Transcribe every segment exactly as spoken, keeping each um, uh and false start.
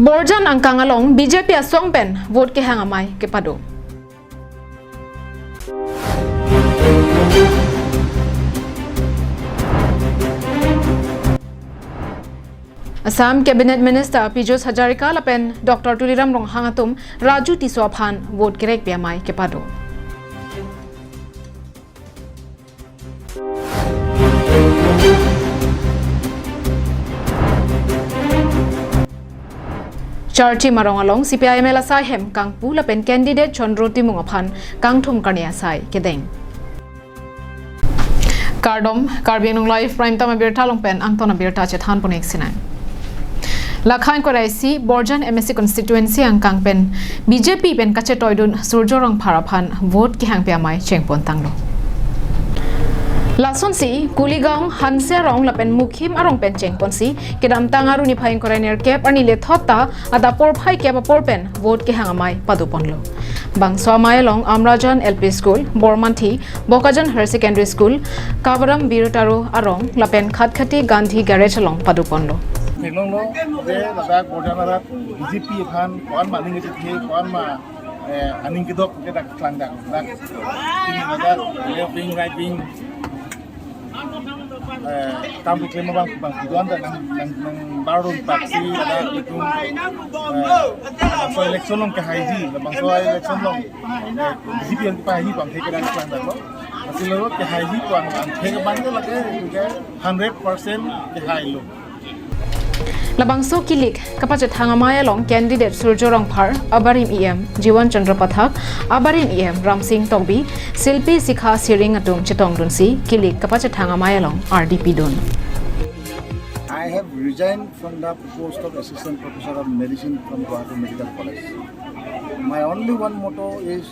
Borjan angkang along B J P asong pen vote kehang amei kepado. Assam Cabinet Minister Pijush Hazarika lapen Doctor Tuliram Ronghang atum Raju Tisso aphan vote kerekpi amei kepado. Charchi Marong along C P I M L asai hem kangpu lapen candidate Chandra Timung aphan kangthum karni asai kedeng. Kardom, Karbi Anglong Live Prime Time abirta along pen angton abirta chethan pon-ik sinang. Lakha ingkoi ra isi Borjan M A C constituency angkang pen B J P pen kachetoidun Surjo Rongphar aphan vote kehangpi amei chengpon tanglo. Lasonsi Kuligaon, Hanse arong lapen Mukhim arong pen chengponsi kedamtang Aru niphai ingkoi ra nerkep arni lethot ta adap porphai kep apor pen vote kehang amei padoponlo. Bangso amei along Amrajan L P School, Bormanthi, Bokajan Higher Secondary School, Kavaram Birutaro arong lapen Khatkhati Gandhi Garage along padoponlo. Theklonglo, je ladak Borjan arat B J P aphan ko-an ma aning kethe, ko-an ma, eh, aning kedok ke dak klangdak dak. Ini ladak left wing, right wing, eh, kam keklem abang, bang, keduan dan nang, nang, nang baru paksi ada itu, eh, bangso election along kehaiji, bangso election along, eh, B J P along kehaiji bang thek dan klangdaklo. Hasil lo kehaiji ko-an, an thek bang ke lagi juga hundred percent kehailo. Labangso kilik kapachethang amei along candidate Surjo Rongphar, abarim E M Jiwan Chandra Pathak, abarim E M Ramsing Tokbi, Silpi Sikha Siring atum chetongdunsi kilik kapachethang amei along ardi pidun. I have resigned from the post of Assistant Professor of Medicine from Guwahati Medical College. My only one motto is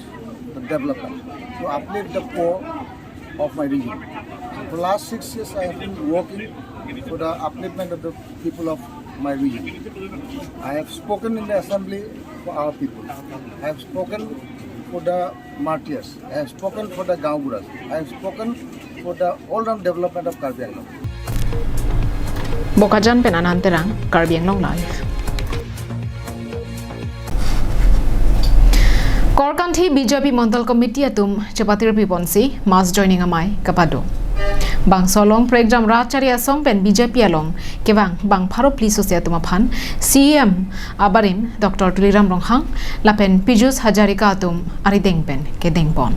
the development, to uplift the poor of my region. For the last six years, I have been working for the upliftment of the people of my region. I have spoken in the assembly for our people. I have spoken for the martyrs. I have spoken for the gaonburas. I have spoken for the all-round development of Karbi Anglong. Bokajan pen Anand Terang, Karbi Anglong Live. Korkanthi B J P Mondol Committee atum chepatirpi ponsi mass joining amei kepado. Bangso along prekjam rat chari asong pen B J P along kevang bang pharo phli sose atum aphan C E M abarim Doctor Tuliram Ronghang lapen Pijush Hazarika atum arideng pen kedengpon.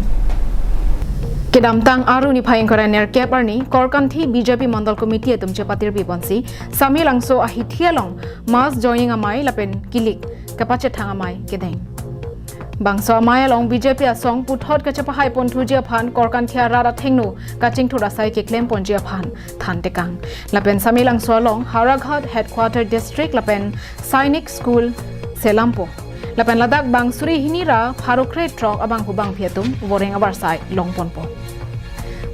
Kedamtang Aru niphai ingkoi ra nerkep arni Korkanthi B J P Mondol Committee atum chepatirpi ponsi Samelangso ahithi along mass joining amei lapen kilik kapachethang amei kedeng. Bangso amei along B J P asong puthot kachepahai ponthuji aphan Korkanthi arat athengno kachingthur asai keklem ponji aphan thantekang. Lapen Samelangso along Howraghat Headquarter District lapen Sainik School Selampo, lapen ladak bang suri hini ra pharo krethrok abangphu bangphi atum voreng avarsai longponpo.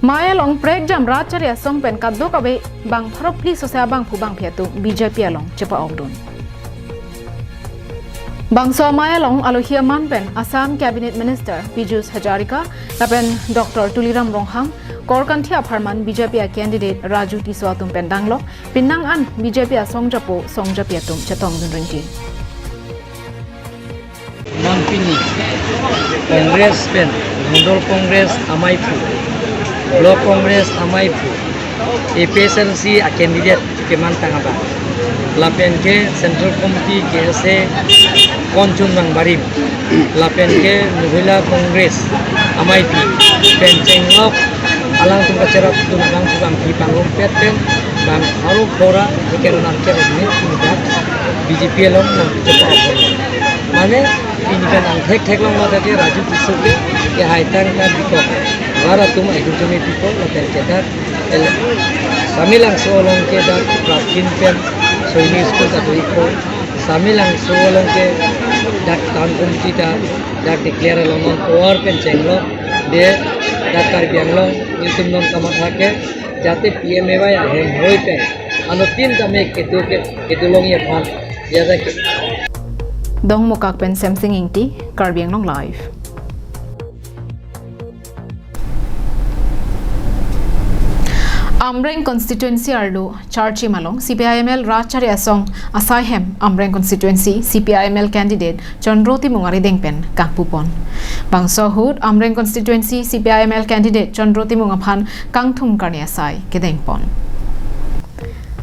Mei along prekjam rat chari asong pen kadokave bang pharo phli sose abangphu bangphi atum B J P along chepa-okdun. Bangso amei along alohi aman pen Assam Cabinet Minister Pijush Hazarika lapen Doctor Tuliram Ronghang, Korkanthi apharman B J P a candidate Raju Tisso atum pen danglok, penang an B J P asongjapo songjapi atum chetongdun rinti. Nangpini Congress pen Mondol Congress ameiphu, Block Congress ameiphu, A P H L C a candidate kemantang abang, lapen ke Central Committee K S A konchun nangbarim, lapen ke Mohila Congress ameiphu pen chenglok alangtum kacherapdun abangphu bangphi pangrumpet pen bang pharo phra keron an keron ni tindak B J P along nangchepa-ok. Mane pini pen angthek theklonglo tadi Raju Tisso ke, ke haitang ta bikok. Var atum aidum tumi bikok lapen ke dak el Samelangso along ke dak Prapkin pen Soini School ta do-ikpo. Samelangso along ke dak town committee ta dak declare along non power pen chenglok de dak Karbi Anglong ilitum non kamatha ke jate P M A Y ahem hoi pen anuttin tame kedo ke kedo longji aphan jate ke. Dongmukak pen Semsing Ingti, Karbi Anglong Live. Amreng constituency arlo Charchim along C P I M L rat chari asong asai hem Amreng constituency C P I M L candidate Chandro Timung arideng pen kangpupon. Bangso ahut Amreng constituency C P I M L candidate Chandro Timung aphan kangthum karni asai kedengpon.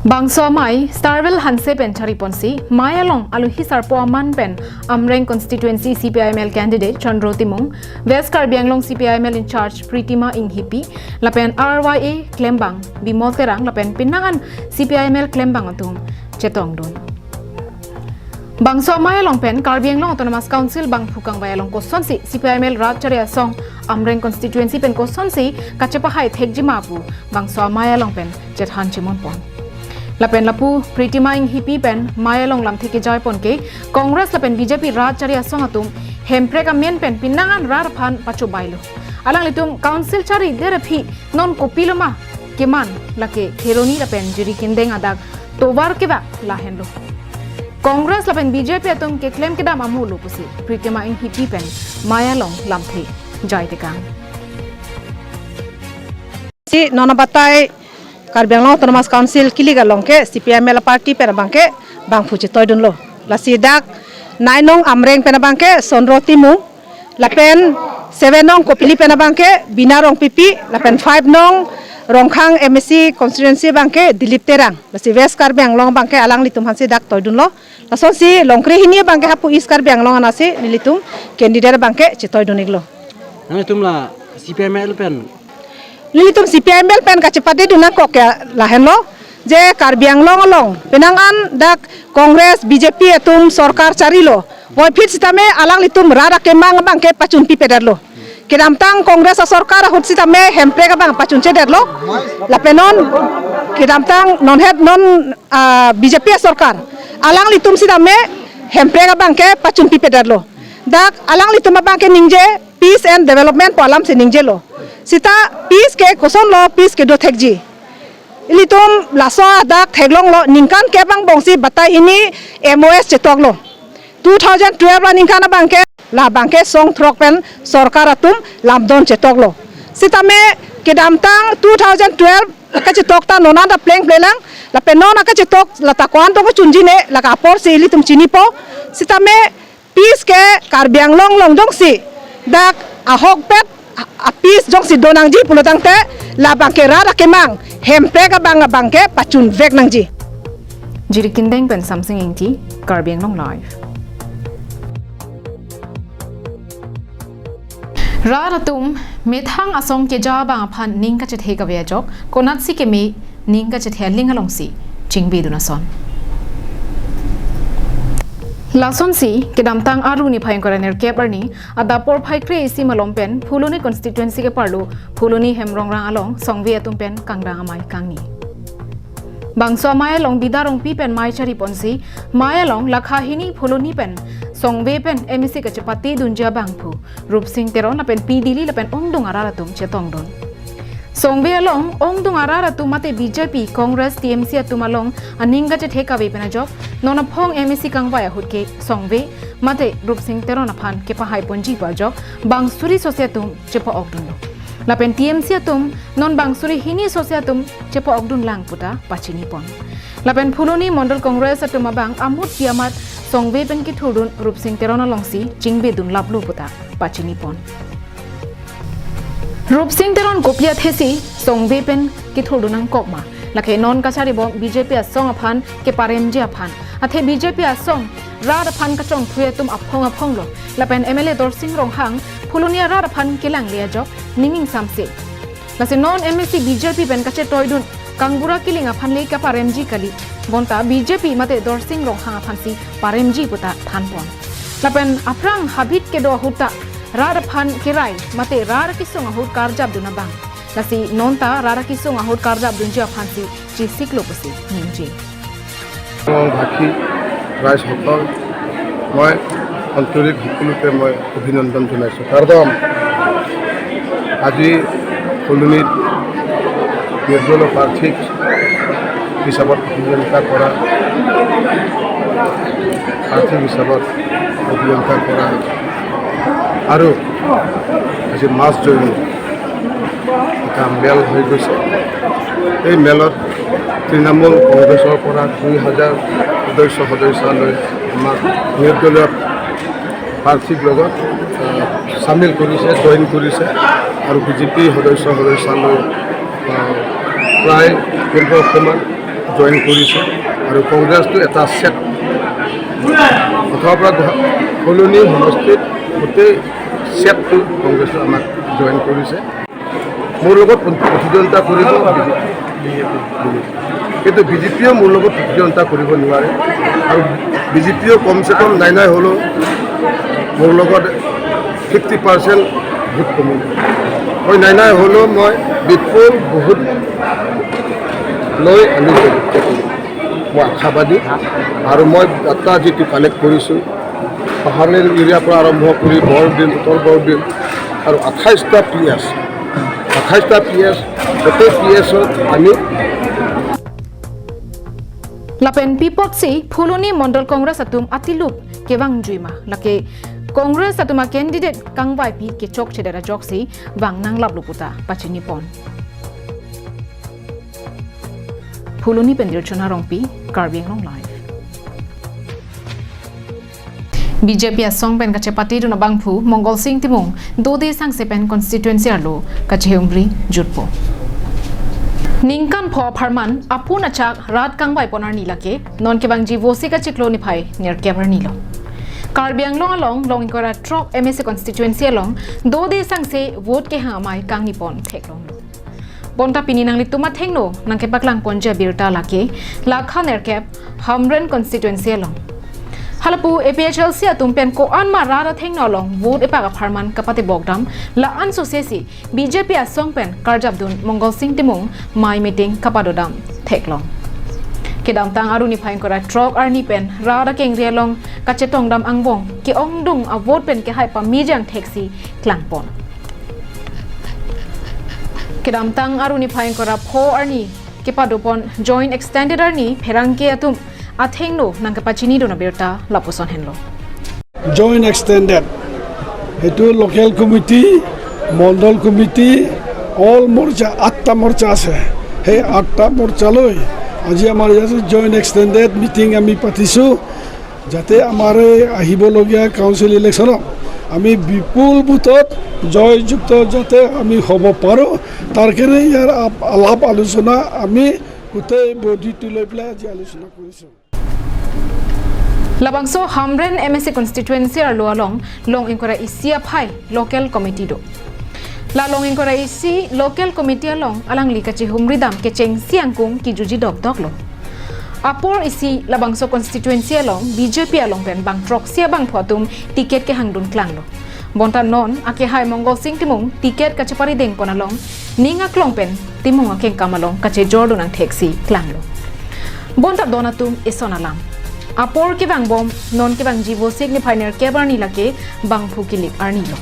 Bangso amei Starwell Hanse pen chariponsi mei along alohi sarpo aman pen Amreng constituency C P I M L candidate Chandro Timung, West Karbi Anglong C P I M L in charge Pritima Enghipi, lapen R Y A klembang Bimol Terang lapen penang an C P I M L klembang atum chetongdun. Bangso amei along pen Karbi Anglong Autonomous Council bangphu kangvai along kosonsi C P I M L rat chari asong Amreng constituency pen kosonsi kachepahai thekji ma pu bangso amei along pen chethan chimonpon. Lapen lapu Pritima Enghipi pen mei along lamthe kejaipon ke Congress lapen B J P rat chari asong atum Hemprek amen pen penang an rat aphan pachobailo. Alanglitum council chari der aphi non kopilo ma keman, lake Kheroni lapen Jirikindeng adak tovar kevak lahenlo. Congress lapen B J P atum keklem kedam amulo pusi Pritima Enghipi pen mei along lamthe jaitekang. Si non abatai Karbi Anglong Autonomous Council kilik along ke C P I M L party pen abang ke bangphu chetoidunlo. Lasi dak nine nong Amreng pen abang ke Chandro Timung, lapen seven nong Kopili pen abang ke Bina Rongpipi, lapen five nong Rongkhang M A C constituency abang ke Dilip Terang. Lasi West Karbi Anglong abang ke alanglitum aphansi dak toidunlo. Lasonsi Longkre hini abang ke hapu East Karbi Anglong anatsi nelitum candidate abang ke chetoidun-iklo. Nanglitum la C P I M L pen? Nelitum C P I M L pen kachepatedun nangkok ke lahenlo, je Karbi Anglong along penang an dak Congress B J P atum sorkar charilo. Voiphit sitame alanglitum rat akemang abang ke pachunpipedetlo. Kedamtang Congress asorkar ahut sitame Hemprek abang pachunchedetlo. Lapen non kedamtang non het non, ah, B J P asorkar, alanglitum sitame Hemprek abang ke pachunpipedetlo. Dak alanglitum abang ke ningje peace and development pu alamsi ningjelo. Sita peace ke kosonlo, peace kedo thekji. Ilitum laso adak theklonglo, ningkan kep angbongsi batai hini M O S chetoklo. Two thousand twelve aningkan abang ke, labang ke song throk pen sorkar atum lamdon chetoklo. Sitame kedamtang two thousand twelve kachetok ta non anta plengple lang, lapen non akachetok lata ko-an tong kachunji ne, lake aporsi ilitum chinipo. Sitame peace ke Karbi Anglong along jongsi dak ahokpet a-peace jongsi donangji pulo tangte, labang ke rat akemang Hemprek abang abang ke pachunvek nangji. Jirikindeng pen Samsing Ingti, Karbi Anglong Live. Rat atum methang asong keja abang aphan ning kachethe kave ajok, konatsi keme ning kachethe aling alongsi chingbedun ason. Lasonsi kedamtang Aru niphai ingkoi ra nerkep arni adap porphai kre-isi malom pen Phuloni constituency keparlo Phuloni Hemrongrang along songve atum pen kangrang amei kangni. Bangso amei along Bida Rongpi pen mei chariponsi, mei along lakha hini Phuloni pen songve pen M A C kachepatedunji abangphu Rupsing Teron lapen P Dili lapen ongdung arat atum chetongdun. Songve along ongdung arat atum mate B J P, Congress, T M C atum along aning kachethe kave pen ajok, non aphong M A C kangvai ahut ke songve mate Rupsing Teron aphan kepahaiponji pu ajok bang suri sose atum chepa-okdunlo. Lapen T M C atum non bang suri hini sose atum chepa-okdun lang puta pachinipon. Lapen Phuloni Mondol Congress atum abang amut pi amat songve pen kethurdun Rupsing Teron alongsi chingbedun laplo puta pachinipon. Rupsing Teron kopi athesi songve pen kethurdun nangkok ma? Lake non kacharibom B J P asong aphan keparemji aphan. Athe B J P asong rat aphan kachongthui atum aphong aphonglo. Lapen M L A Dorsing Ronghang Phuloni arat aphan kelangle ajok ning ingsamse. Lasi non M A C B J P pen kachetoidun Kangbura Killing aphan le kaparemji kali. Bonta B J P mate Dorsing Ronghang aphansi paremji puta thanpon. Lapen aphrang habit kedo ahut ta rat aphan kerai mate rat akesung ahut karjapdun abang. Lasi nonta rat akesung ahut karjapdunji aphansi chesiklo pusi ningje. ভাষী ৰাইজসকল, মই আন্তৰিক সকলোকে মই অভিনন্দন জনাইছোঁ। কাৰণ আজি ফুলনিত নিৰ্দলীয় প্ৰাৰ্থী হিচাপত প্ৰতিদ্বন্দ্বিতা কৰা, প্ৰাৰ্থী হিচাপত প্ৰতিদ্বন্দ্বিতা কৰা আৰু আজি মাছ জয়ন্ত এটা মেল হৈ গৈছে। এই মেলত তৃণমূল কংগ্ৰেছৰ পৰা দুই হাজাৰ সদস্য সদস্যালৈ আমাক নিৰ্দলীয় প্ৰাৰ্থীৰ লগত, আহ, চামিল কৰিছে, জইন কৰিছে আৰু বিজেপি সদস্য সদস্যালৈ, আহ, প্ৰায় পোন্ধৰশ মান জইন কৰিছে আৰু কংগ্ৰেছটো এটা ছেট, অথবা পৰা গুৱা-, ফুলনি সমষ্টিত গোটেই ছেটটো কংগ্ৰেছে আমাক জইন কৰিছে। মোৰ লগত প্ৰ-, প্ৰতিদ্বন্দ্বিতা কৰিব বিজেপি, কিন্তু বিজেপিয়ে মোৰ লগত প্ৰতিদ্বন্দ্বিতা কৰিব নোৱাৰে আৰু বিজেপিয়ে কমচে কম নাই নাই হ'লেও মোৰ লগত ফিফটি পাৰ্চেণ্ট ভোট কমিব। মই নাই নাই হ'লেও মই বিপুল ভোট লৈ আমি জয়যুক্ত কৰিম। মই আশাবাদী আৰু মই ডাটা যিটো কালেক্ট কৰিছোঁ, পাহাৰীয়া এৰিয়াৰ পৰা আৰম্ভ কৰি বৰবিল, উত্তৰ বৰবিল আৰু আঠাইছটা পি এছ, আঠাইছটা পি এছ, গোটেই পি এছত আমি Lapen pi apotsi Phuloni Mondol Congress atum atilup kevangjuima, lake Congress atum a-candidate kangvaipi kechokchedet ajoksi vang nanglaplo puta pachinipon. Phuloni pen Dirchona Rongpi, Karbi Anglong Live. B J P asong pen kachepatedun abangphu Mongol Sing Timung dode sangse pen constituency arlo kachehumri jutpo. Ningkan pho apharman apun achak rat kangvaipon arni lake non kevangji Vosik achiklo niphai nerkep arnilo. Karbi Anglong along long ingkoi ra throk M A C constituency along dode sangse vote kehang amei kangnipon theklonglo. Bonta pini nanglitum athengno nangkepaklangponji abirta lake lakha nerkep Hamren constituency along. Halapu A P H L C atum pen ko-an ma rat athengno along vote epak apharman kapatebokdam la-an sosesi B J P asong pen karjapdun Mongol Sing Timung mei meeting kapadodam theklong. Kedamtang Aru niphai ingkoi ra throk arni pen rat akengri along kachetongdam angbong ke-ongdung avote pen kehai pamejang theksi klangpon. Kedamtang Aru niphai ingkoi ra pho arni kepadopon joint extended arni pherangke atum athengno nangkepachinidun abirta lapuson henlo. Joint extended, সেইটো local committee, মণ্ডল committee, all মৰ্চা, আঠটা মৰ্চা আছে। সেই আঠটা মৰ্চালৈ আজি আমাৰ ইয়াত joint extended meeting আমি পাতিছোঁ। যাতে আমাৰ এই আহিবলগীয়া কাউন্সিল ইলেকশ্যনত আমি বিপুল ভোটত জয়যুক্ত যাতে আমি হ'ব পাৰোঁ, তাৰ কাৰণে ইয়াৰ আপ-, আলাপ আলোচনা আমি গোটেই বডিটো লৈ পেলাই আজি আলোচনা কৰিছোঁ। Labangso Hamren M A C constituency arlo along long ingkoi ra isi aphai local committee do. La long ingkoi ra isi local committee along alangli kachehumridam kechengsi angkung kijuji dokdoklo. Apor isi labangso constituency along B J P along pen bang throksi abangphu atum ticket kehangdun klanglo. Bonta non akehai Mongol Sing Timung ticket kacheparidengpon along ning aklong pen Timung akengkam along kachejordun angtheksi klanglo. Bonta don atum eson alam. Apor kevangbom non kevangji Vosik niphai nerkep arni lake bangphu kilik arnilo.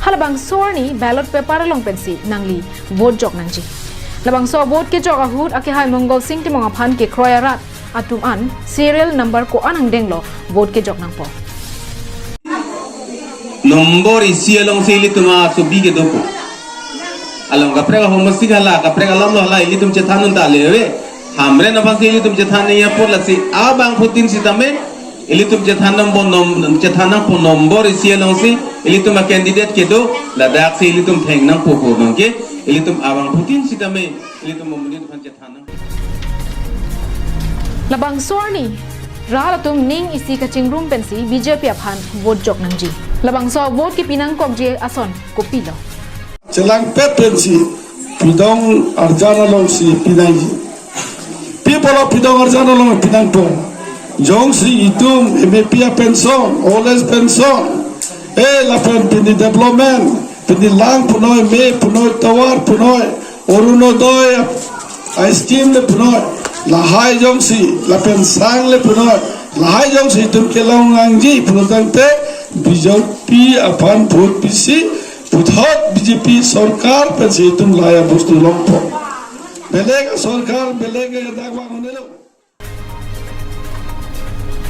Halabangso arni ballot paper along pensi nangli vote jok nangji. Labangso vote kejok ahut akehai Mongol Sing Timung aphan kekroi arat atum an serial number ko-an angdenglo vote kejok nangpo. Nombor isi alongsi ilitum asobi kedopo. Along kaprek ahomosik hala, kaprek alam lo hala, ilitum chethan unta leve. Hamren aphansi ilitum chethan nangji apot lasi abangphutin sitame ilitum chethan nangpo nom-, chethan nangpo nombor isi alongsi ilitum a-candidate kedo, ladaksi ilitum theng nangpo ko bangke, ilitum abangphutin sitame ilitum amonit aphan chethan nang. Labangso arni rat atum ning isi kachingrum pensi B J P aphan vote jok nangji. Labangso vote kepi nangkokji ason kopilo? Chelangpet pensi pidong arjan alongsi pinangji. Pi apotlo pidong arjan along pinangpo? Jongsi itum M A P a-pension, old age pension, eh, lapen pini development, pini lang punoi, me punoi, tovar punoi, Orunodoi a-scheme le punoi, lahai jongsi, lapen sang le punoi, lahai jongsi itum kelong nangji pulo tangte B J P aphan vote pisi puthot B J P sorkar pensi itum lahai abostu longpo. Beleg sorkar, beleg dak vang honelo.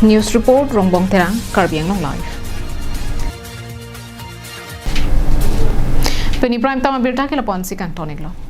News report, Rongbong Terang, Karbi Anglong Live. Pini Prime Time abirta ke lapu-ansi kangton-iklo.